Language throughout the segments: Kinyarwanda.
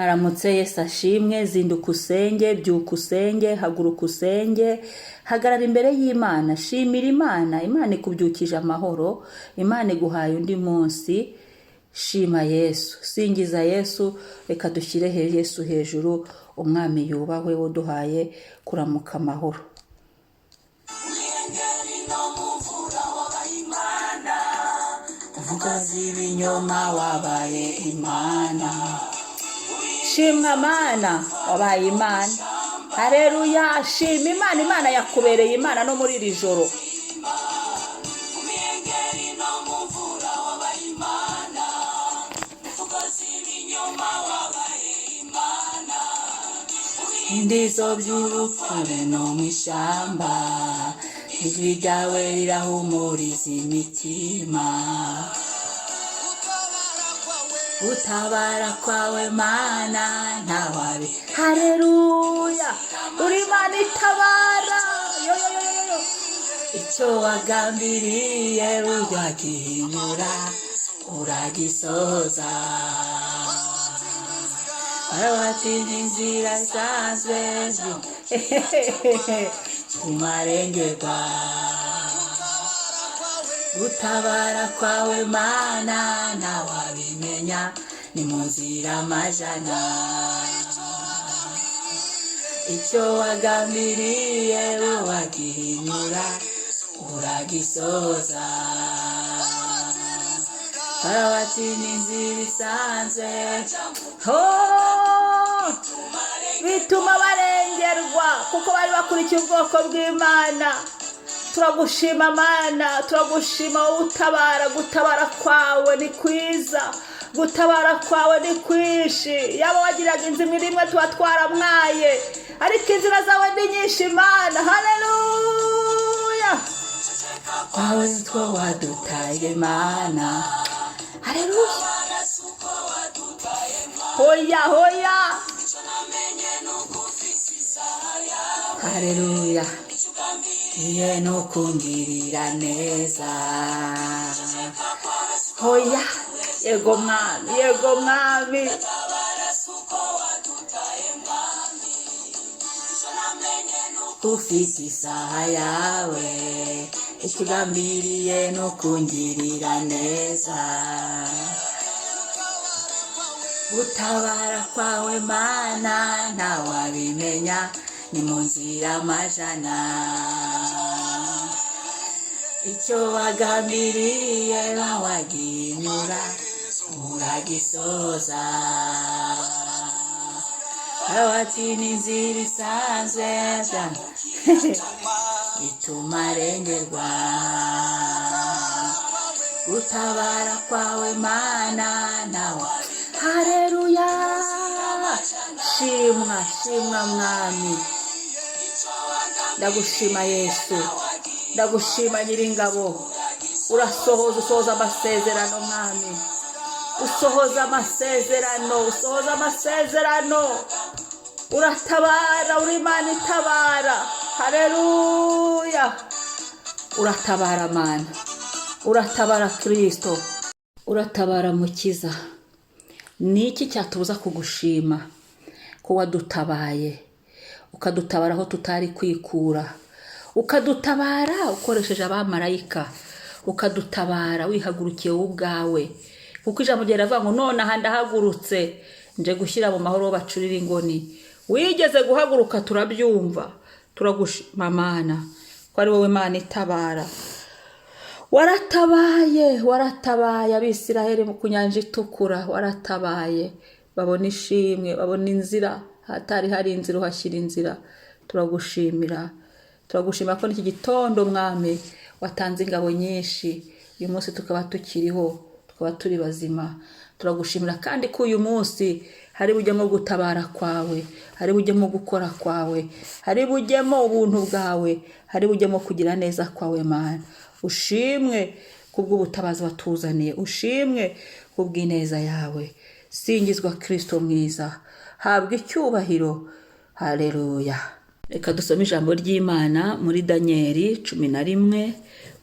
Mwaramutse, Yesu ashimwe. Zinduka usenge, byuka usenge, haguruka usenge, hagarara imbere y'Imana, shimira Imana. Imana ikubyukije amahoro, Imana iguhaye undi munsi. Shima Yesu, singiza Yesu. Reka dushyire Yesu hejuru, Umwami yubahwe waduhaye kuramuka amahoro. Mwengeri no muvura wabaye Imana. Mvuga z'ibinyoma, wabaye Imana. Shimwa Mana, wabaye Imana. Hareruya, shima Imana. Imana yakubereye Imana no muri iri joro. Mwengeri no muvura wabaye Imana. Mvuga z'ibinyoma, wabaye Imana. Indizo by'ubukure no mu ishyamba, ijwi ryawe rirahumuriza imitima. Gutabara kwawe Mana ntawabi. Hareruya, uri Imana itabara. Yo, yo, yo, yo, yo. Icyo wagambiriye uragihinyura, uragisoza. Watinda inzira isanzwe tumarengerwa. Gutabara kwawe Mana ntawabimenya, ni mu nzira amajana. Icyo wagambiriye uragihinyura, uragisoza. Barabatina inzira isanzwe. Oh! Bituma barengerwa kuko bari bakurikiye ubwoko bw'Imana. Turagushima Mana, turagushima wowe utabara. Gutabara kwawe ni kwiza, gutabara kwawe ni kwinshi. Yaba wagiraga inzu imwe rimwe tuba twaramwaye, ariko inzira zawe ni nyinshi Mana. Haleluya, kwawe two wadutaye Mana. Haleluya, hoya hoya. Icyo namenye ni uko ufise isaha yawe. Haleluya. Icyo ugambiriye Iye no kungirira neza. Ceceka kwawe si uko. Hoya, yego Mwami, yego Mwami. Gutabara si uko wadutaye Mwami. Icyo namenye ni uko Ufite isaha yawe, ikigambiriye no kungirira neza. Gutabara kwawe Mana ntawabimenya, ni mu nzira amajana. Icyo wagambiriye waginyura, uragisoza. Abati n'inzira isanzwe bituma arengerwa. Gutabara kwawe Mana nawe. Hareruya, shimwa, shimwa Mwami. Ndagushima Yesu, ndagushima Nyiringabo. Urasohoza, usohoza amasezerano Mwami, usohoza amasezerano, usohoza amasezerano. Uratabara, uri Imana itabara. Hareruya, uratabara Mana, uratabara Kirisito, uratabara Mukiza. Ni iki cyatubuza kugushima ko wadutabaye, ukadutabara aho tutari kwikura, ukadutabara ukoresheje abamarayika, ukadutabara wihagurukiye wowe ubwawe? Kuko ijambo ryawe riravuga ngo: "None aha ndahagurutse, nje gushyira mu mahoro uwo bacurira ingoni." Wigeze guhaguruka turabyumva. Turagushima Mana ko ari wowe Mana itabara. Waratabaye, waratabaye Abisiraheli ku Nyanja Itukura, waratabaye babona ishimwe, babona inzira hatari hari inzira, uhashyira inzira. Turagushimira, turagushimira ko n'iki gitondo Mwami watanze ingabo nyinshi, uyu munsi tukaba tukiriho, tukaba turi bazima. Turagushimira kandi ko uyu munsi hari bujyemo gutabara kwawe, hari bujyemo gukora kwawe, hari bujyemo ubuntu bwawe, hari bujyemo kugira neza kwawe. Mana, ushimwe kubw'ubutabazi watuzaniye, ushimwe kubw'ineza yawe. Singizwa Kirisito mwiza, habwa icyubahiro. Haleluya. Reka dusome ijambo ry'Imana muri Daniyeli 11,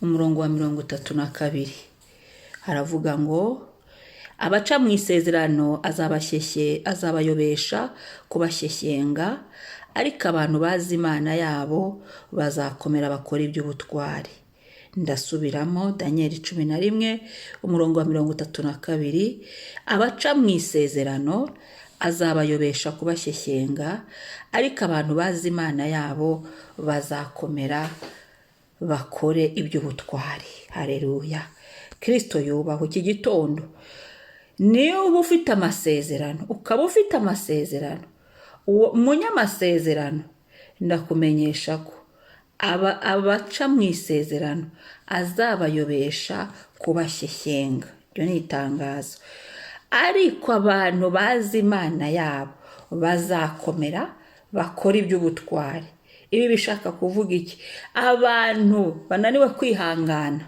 umurongo wa 32. Haravuga ngo: Abaca mu isezerano azabashyeshye, azabayobesha kubashyeshyenga, ariko abantu bazi Imana yabo bazakomera bakora iby'ubutwari. Ndasubiramo Daniyeli 11 umurongo wa 32: abaca mu isezerano azabayobesha kubashyeshyenga, ariko abantu bazi Imana yabo bazakomera bakore iby'ubutwari. Hareruya! Kirisito yubahwe. Iki gitondo niba ufite amasezerano, ukaba ufite amasezerano, uwo munyamasezerano, ndakumenyesha ko abaca mu isezerano azabayobesha kubashyeshyenga. Iryo ni itangazo. Ariko abantu bazi Imana yabo bazakomera bakora iby'ubutwari. Ibi bishaka kuvuga iki? Abantu bananiwe kwihangana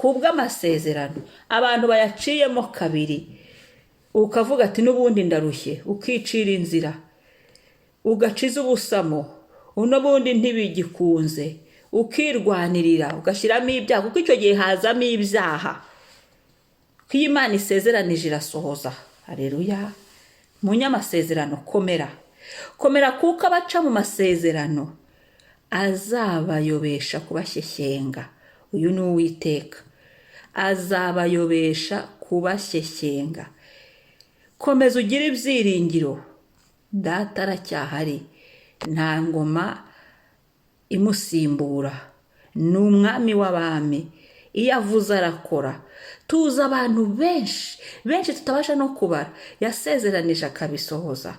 kubw'amasezerano, abantu bayaciyemo kabiri, ukavuga ati n'ubundi ndarushye, ukicira inzira, ugaciza ubusamo, n'ubundi ntibigikunze, ukirwanirira, ugashyiramo ibyaha, kuko icyo gihe hazamo ibyaha. Ko iyo Imana isezeranije irasohoza. Hareruya! Munyamasezerano, komera, komera, kuko abaca mu masezerano azabayobesha kubashyeshyenga. Uyu ni Uwiteka, azabayobesha kubashyeshyenga. Komeza ugire ibyiringiro, Data aracyahari, nta ngoma imusimbura, ni umwami w'abami, iyo avuze arakora. Tuzi abantu benshi benshi tutabasha no kubara yasezeranije akabisohoza,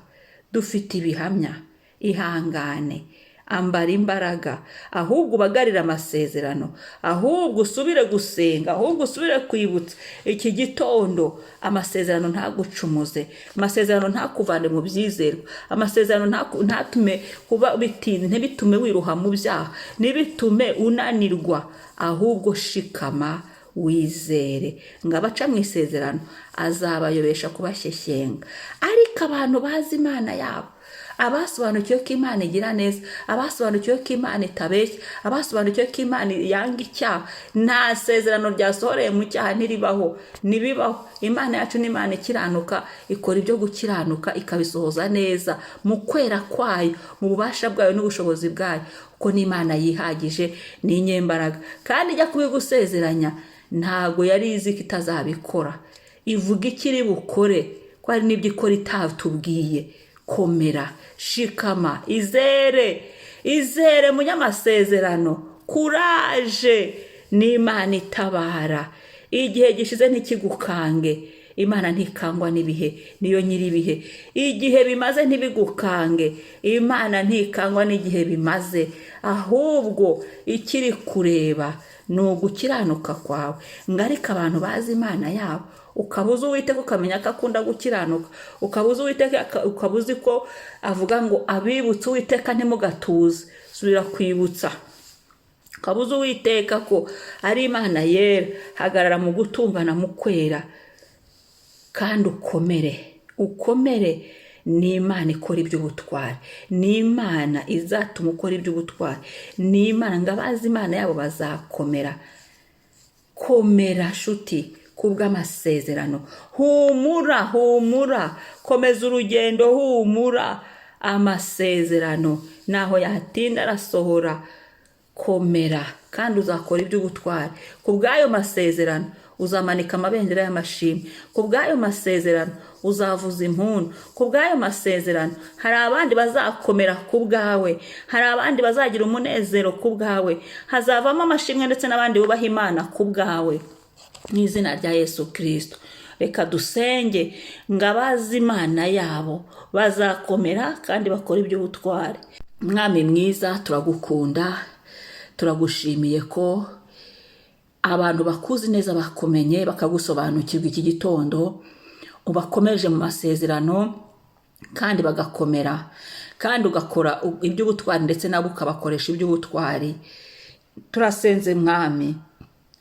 dufite ibihamya. Ihangane, ambara imbaraga, ahubwo ubagarire amasezerano, ahubwo usubire gusenga, ahubwo usubire kwibutsa iki gitondo. Amasezerano ntagucumuze, amasezerano ntakuvane mu byizerwa, amasezerano ntatume kuba bitinze, ntibitume wiruha mu byaha, ntibitume unanirwa, ahubwo shikama wizere. Ngo abaca mu isezerano azabayobesha kubashyeshyenga, ariko abantu bazi Imana yabo, abasobanukiwe ko Imana igira neza, abasobanukiwe ko Imana itabeshya, abasobanukiwe ko Imana yanga icyaha, nta sezerano ryasohoreye mu cyaha, ntiribaho, ntibibaho. Imana yacu ni Imana ikiranuka, ikora ibyo gukiranuka ikabisohoza neza mu kwera kwayo, mu bubasha bwayo n'ubushobozi bwayo, kuko ni Imana yihagije, ni inyembaraga. Kandi ijya kubigusezeranya ntabwo yari izi ko itazabikora. Ivuga ikiri bukore, ko hari n'ibyo ikora itatubwiye. Komera, shikama, izere, izere munyamasezerano, kuraje, n'Imana itabara. Igihe gishize ntikigukange, Imana ntikangwa n'ibihe, niyo nyir'ibihe. Igihe bimaze ntibigukange, Imana ntikangwa n'igihe bimaze, ahubwo ikiri kureba ni ugukiranuka kwawe. Ngo ariko abantu bazi Imana yabo, ukaba uzi Uwiteka, ukamenya ko akunda gukiranuka, ukaba uzi Uwiteka, ukaba uzi ko avuga ngo abibutse Uwiteka ntimugatuze, subira kwibutsa. Ukaba uzi Uwiteka ko ari Imana yera, hagarara mu gutungana, mu kwera, kandi ukomere, ukomere. Ni Imana ikora iby'ubutwari, ni Imana izatuma ukora iby'ubutwari, ni Imana. Ngo abazi Imana yabo bazakomera. Komera shuti kubw'amasezerano, humura, humura, komeza urugendo, humura, amasezerano naho yatinda arasohora. Komera kandi uzakora iby'ubutwari ku bw'ayo masezerano, uzamanika amabendera y'amashimwe ku bw'ayo masezerano, uzavuza impundu ku bw'ayo masezerano. Hari abandi bazakomera ku bwawe, hari abandi bazagira umunezero ku bwawe, hazavamo amashimwe ndetse n'abandi bubaha Imana ku bwawe, mu izina rya Yesu Kirisito. Reka dusenge. Ngo abazi Imana yabo bazakomera kandi bakora iby'ubutwari. Mwami mwiza, turagukunda, turagushimiye ko abantu bakuzi neza, bakumenye, bakagusobanukirwa iki gitondo, ubakomeje mu masezerano kandi bagakomera, kandi ugakora iby'ubutwari ndetse nabo ukabakoresha iby'ubutwari. Turasenze Mwami,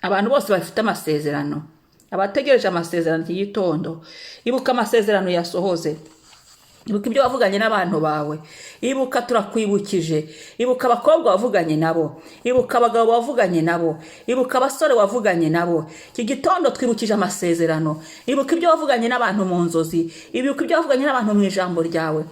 abantu bose bafite amasezerano, abategereje amasezerano iki gitondo, ibuka amasezerano yasohoze. Ibuka ibyo wavuganye n'abantu bawe. Ibuka, turakwibukije. Ibuka abakobwa wavuganye nabo, ibuka abagabo wavuganye nabo, ibuka abasore wavuganye nabo. Iki gitondo twibukije amasezerano. Ibuka ibyo wavuganye n'abantu mu nzozi, ibuka ibyo wavuganye n'abantu mu ijambo ryawe.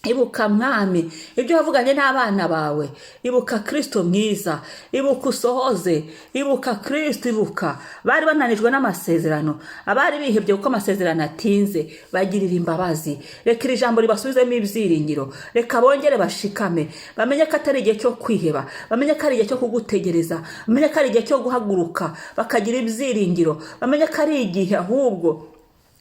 Ibuka, Mwami, ibyo wavuganye n'abana bawe. Ibuka, Kirisito mwiza, ibuka usohoze. Ibuka, Kirisito, ibuka bari bananijwe n'amasezerano, abari bihebye kuko amasezerano atinze. Bagirira imbabazi. Reka iri jambo ribasubizemo ibyiringiro. Reka bongere bashikame, bamenye ko atari igihe cyo kwiheba, bamenye ko ari igihe cyo kugutegereza, bamenye ko ari igihe cyo guhaguruka bakagira ibyiringiro, bamenye ko ari igihe ahubwo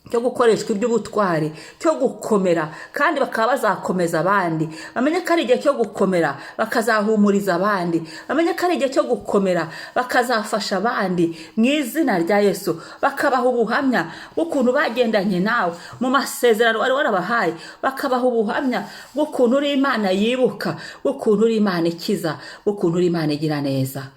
cyo gukoreshwa iby'ubutwari, cyo gukomera, kandi bakaba bazakomeza abandi. Bamenye ko ari igihe cyo gukomera bakazahumuriza abandi. Bamenye ko ari igihe cyo gukomera bakazafasha abandi mu izina rya Yesu, bakabaha ubuhamya bw'ukuntu bagendanye nawe mu masezerano wari warabahaye, bakabaha ubuhamya bw'ukuntu uri Imana yibuka, bw'ukuntu uri Imana ikiza, bw'ukuntu uri Imana igira neza.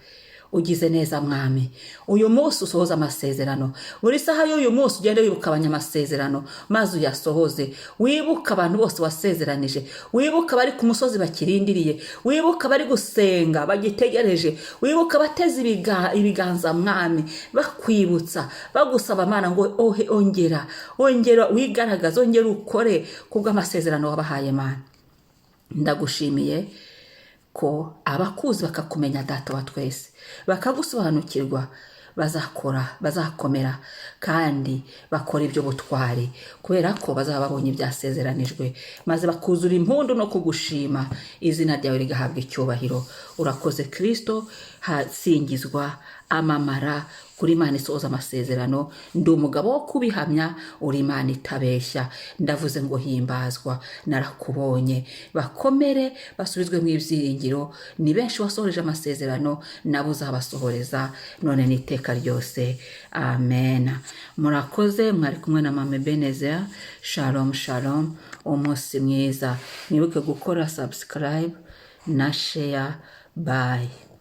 Ugize neza, Mwami. Uyu munsi usohoza amasezerano. Buri saha y'uyu munsi ugende wibuka abanyamasezerano maze uyasohoze. Wibuke abantu bose wasezeranije, wibuke abari ku musozi bakirindiriye, wibuke abari gusenga bagitegereje, wibuke abateze ibiganza, Mwami, bakwibutsa, bagusaba, Mana, ngo ohe, ongera, ongera wigaragaze, ongera ukore kubw'amasezerano wabahaye. Mana, ndagushimiye ko abakuzi bakakumenya, Data wa twese, bakagusobanukirwa, bazakora, bazakomera kandi bakora ibyo butwari, kubera ko bazaba babonye ibyasezeranijwe, maze bakuzura impundu no kugushima, izina ryawe rigahabwa icyubahiro. Urakoze, Kirisito, hasingizwa, amamara kuri Imana isohoza amasezerano. Ndi umugabo wo kubihamya, uri Imana itabeshya. Ndavuze ngo himbazwa, narakubonye. Bakomere, basubizwe mu ibyiringiro. Ni benshi wasohoreje amasezerano, nabo uzabasohoreza none n'iteka ryose. Amen. Murakoze, mwari kumwe na Mama Ebenezer. Shalom, shalom, umunsi mwiza. Mwibuke gukora subscribe na share. Bye.